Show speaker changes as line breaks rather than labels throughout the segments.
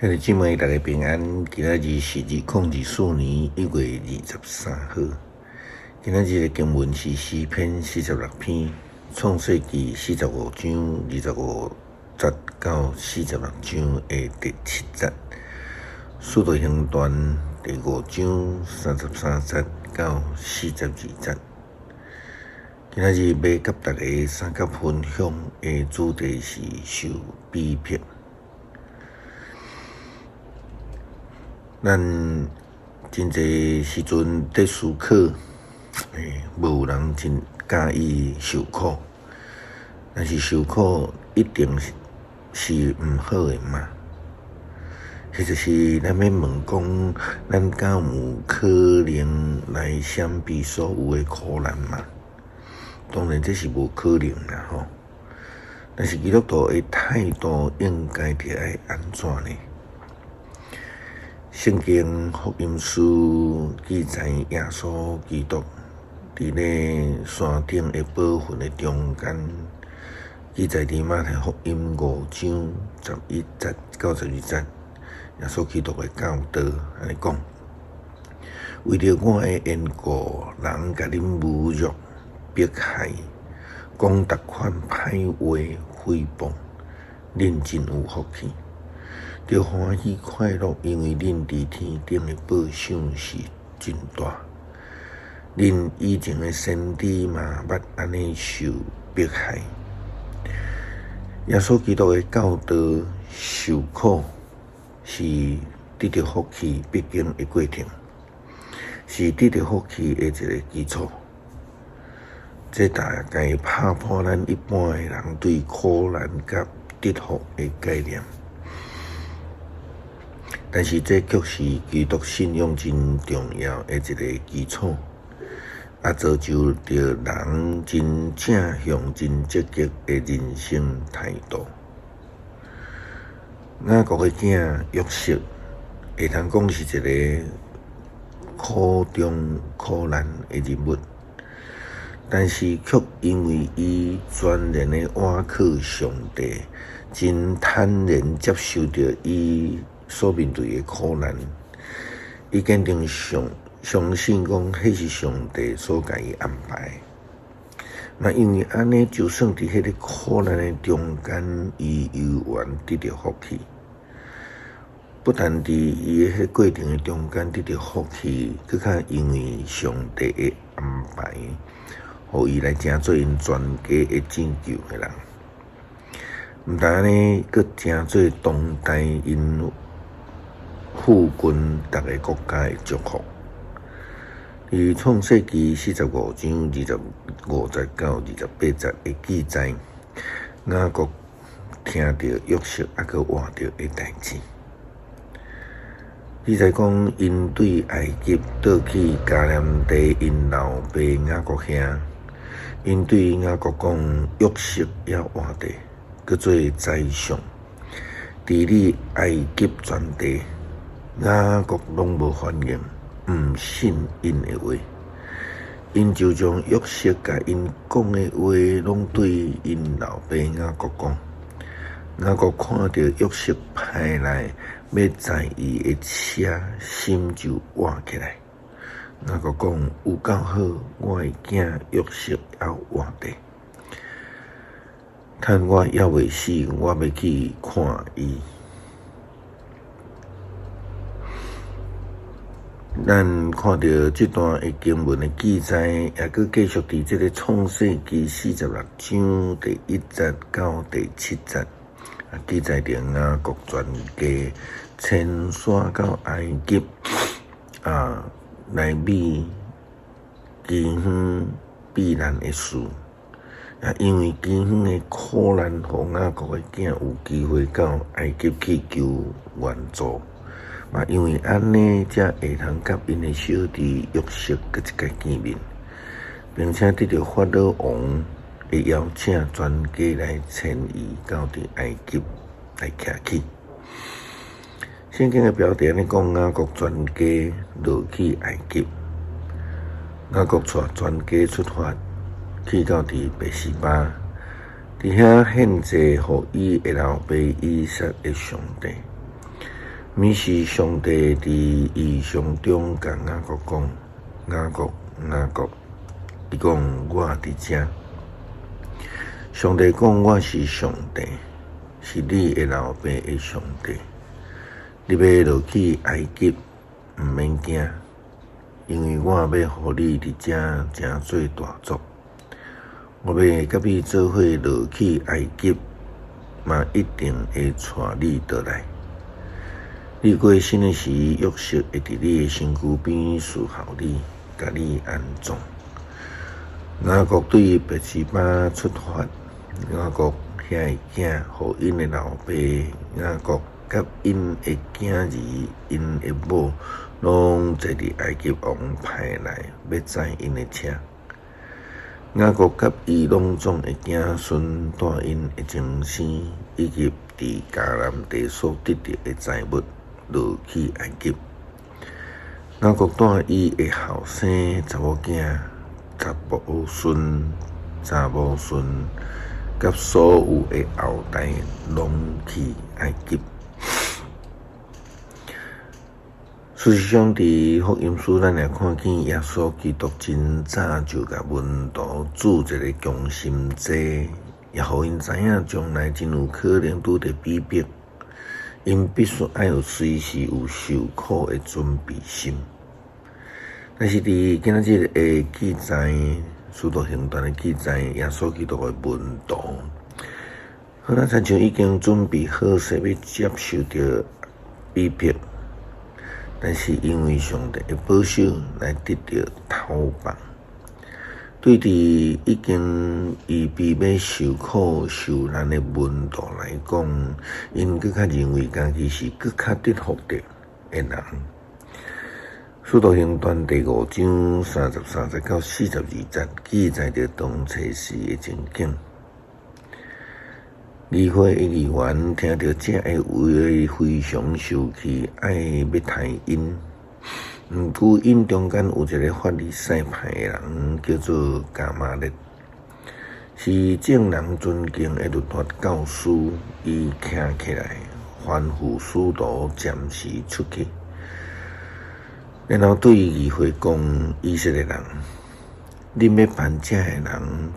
兄弟姊妹，大家平安。今仔日是2024年1月23號。今仔日的經文是詩篇46篇，創世記45章25節到46章的第七節，使徒行傳第5章33節到42節。今仔日欲佮大家相佮分享的主題是受逼迫。咱真濟時陣佇思考，無有人真佮意受苦，但是受苦一定是毋好的嗎？或者是咱欲問講，咱敢有可能來閃避所有的苦難嗎？當然這是無可能啦，吼！但是基督徒的態度應該著愛按怎呢？聖經福音書記載，耶穌基督佇咧山頂的寶訓的中間，記載佇馬太福音5章11節到12節，耶穌基督的教導按呢講：為著我的緣故，人共恁侮辱、迫害，講逐款歹話誹謗，恁真有福氣。著歡喜快樂，因為恁佇天頂的報賞是真大。恁以前的先知嘛捌按呢受迫害。耶穌基督的教導，受苦是得著福氣必經的過程，是得著福氣的一個基礎。這大概拍破咱一般的人對苦難佮得福的概念。但是這卻是基督信仰真重要的一個基礎，也造就著人真正向、真積極的人生態度。雅各的囝約瑟，會通講是一個苦中苦難的人物，但是卻因為伊全然的倚靠上帝，真坦然接受著伊所面對的苦難，伊堅定相信講，彼是上帝所共伊安排。嘛因為按呢，就算佇彼个苦難的中間，伊猶原得著福氣。不但佇伊的彼過程的中間得著福氣，閣較因為上帝的安排，予伊來成做𪜶全家的拯救的人。毋但按呢，閣成做當代𪜶附近逐个國家的祝福。佇創世記45章25節到28節的記載，雅各聽著約瑟猶閣活著的代誌。記載講，𪜶對埃及倒去迦南地，𪜶老爸雅各遐，𪜶對雅各講：約瑟猶活著，閣做宰相，治理埃及全地。雅各攏無反應，毋信𪜶的話。𪜶就將約瑟共𪜶講的話，攏對𪜶老爸雅各講。雅各看著約瑟派來欲載伊的車，心就活起來。雅各講：有夠好，我的囝約瑟猶活著。趁我猶未死，我欲去看伊。咱看著這段的經文的記載，猶閣繼續佇這个創世記46章第1節到第7節，啊，記載著雅各全家遷徙到埃及，啊，來避饑荒避難的事。啊，因為饑荒的苦難，予雅各的囝有機會到埃及去求援助。嘛，因為按呢，才會通佮𪜶的小弟約瑟閣一擺見面，並且得著法老王的邀請，全家來遷移到佇埃及來徛起。聖經的標題按呢講，雅各全家落去埃及，雅各帶全家出發，去到佇別是巴，佇遐獻祭予伊的老爸以撒的上帝。物是上帝佇異象中共雅各講：雅各，雅各，伊講我佇遮。上帝講我是上帝，是你的老爸的上帝。你欲落去埃及，毋免驚，因為我欲予你佇遮成做大族。我欲佮你做伙落去埃及，嘛一定會帶你倒來。你過身的時，約瑟會佇你的身軀邊侍候你，共你安葬。雅各對別是巴出發，雅各兄的囝，予𪜶的老爸雅各佮𪜶的囝兒、𪜶的某，攏坐佇埃及王派來欲載𪜶的車。雅各佮伊攏總的子孫帶𪜶的親生，以及佇迦南地所得著的財物，落去埃及。雅各帶伊的後生查某囝、查某孫、查某孫，佮所有的後代，攏去埃及。事實上，佇福音書，咱也看見耶穌基督真早就共門徒注一个強心劑，也予𪜶知影將來真有可能拄著逼迫，𪜶必須愛有隨時有受苦的準備心。但是佇今仔日的記載，使徒行傳的記載，耶穌基督的門徒，好若親像已經準備好勢欲接受著逼迫。但是因為上帝的保守來得著逃亡，對佇已經預備欲受苦受難的門徒來講，𪜶閣較認為家己是閣較得福的的人。使徒行傳第五章33節到42節記載著當初時的情景。議會的議員聽著這个話，非常生氣，愛欲刣𪜶。毋過𪜶中間有一个法利賽派的人，叫做迦瑪列，是眾人尊敬的律法教師。伊徛起來，吩咐使徒暫時出去，然後對議會講：以色列人，恁欲辦這个人，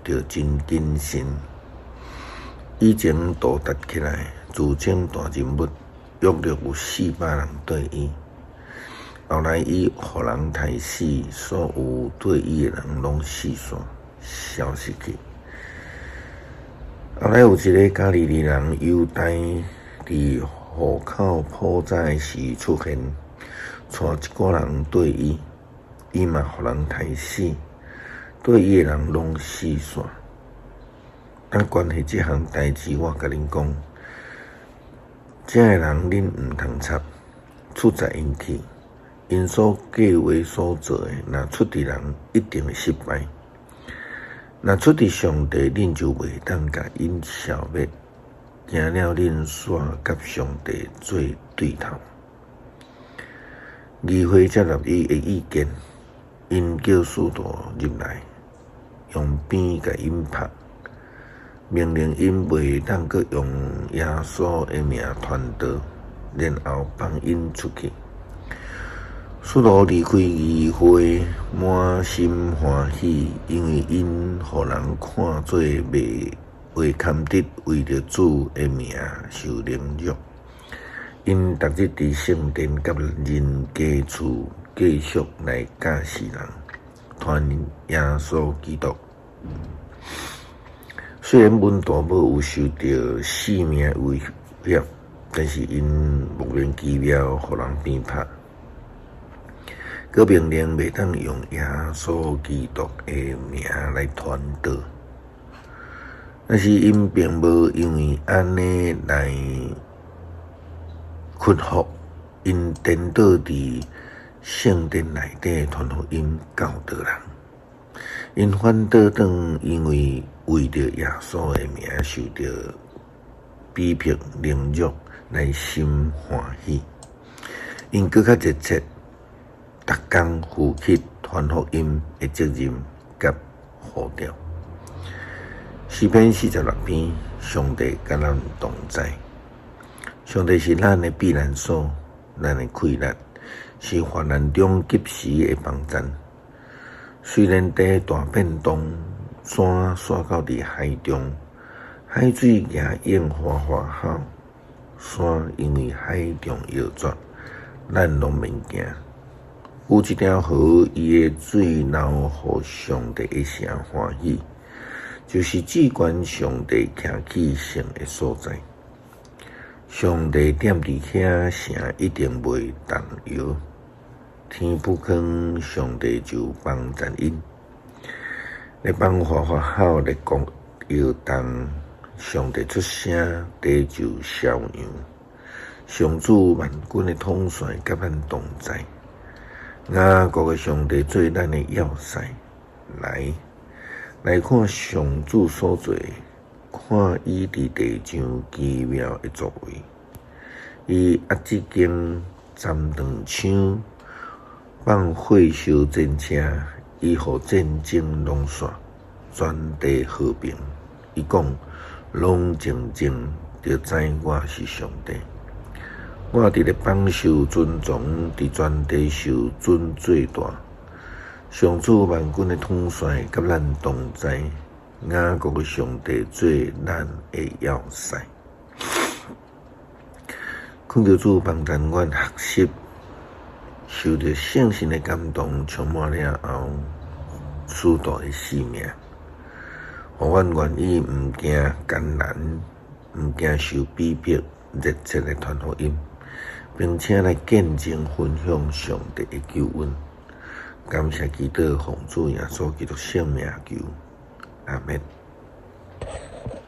著真謹慎。以前杜達起來，自稱大人物，約略有400人綴伊。後來伊予人刣死，所有綴伊的人攏四散，消失去。後來有一个加利利人猶大，佇戶口普查的時出現，帶一寡人綴伊，伊嘛予人刣死，綴伊的人攏四散。啊，關係這項代誌，我共恁講，這个人恁毋通插，出載𪜶去，𪜶所計劃所做的，若出佇人，一定會失敗；若出佇上帝，恁就袂當共𪜶消滅。驚了恁煞佮上帝做對頭。議會接納伊的意見，𪜶叫使徒入來，用鞭共𪜶拍。命令𪜶袂當閣用耶穌的名傳道，然後放𪜶出去。使徒離開議會，滿心歡喜，因為𪜶予人看做袂堪得為著主的名受凌辱。𪜶逐日佇聖殿佮人家厝繼續來教示人，傳耶穌基督。雖然門徒無有受著性命威脅，但是𪜶莫名其妙予人鞭拍，閣命令袂當用耶穌基督的名來傳道。但是𪜶並無因為按呢來屈服，𪜶顛倒佇聖殿內底傳福音教導人。𪜶反倒轉因為為著耶穌的名受著逼迫凌辱，來心歡喜。𪜶閣較熱切，逐工負起傳福音的責任佮呼召。詩篇46篇，上帝佮咱同在。上帝是咱的避難所，咱的氣力，是患難中及時的幫贊。雖然地大變動，山紲到佇海中，海水舉湧嘩嘩吼，山因為海浪搖逝，咱攏免驚。有一條河，伊的水流予上帝的城歡喜，就是至懸上帝徛起聖的所在。上帝踮佇遐，城一定袂動搖。天不吭，上帝就幫贊𪜶。列邦嘩嘩吼，列國搖動，上帝出聲，地就消揚。上主萬軍的統帥佮咱同在，雅各的上帝做咱的要塞。來，來看上主所做的，看伊佇地上奇妙的作為。伊壓這弓，斬斷槍，放火燒戰車，伊予戰爭攏煞，全地和平。伊講，攏靜靜，就知我是上帝。我佇列邦受尊崇，佇全地受尊做大。上主萬軍的統帥佮咱同在，雅各的上帝做咱的要塞。懇求主幫助阮學習，受著聖神的感動，充滿了後，使徒的使命，予阮願意毋驚艱難，毋驚受逼迫，熱切的傳福音，並且來見證分享上帝的救恩。感謝基督，奉主耶穌基督聖名求，阿們。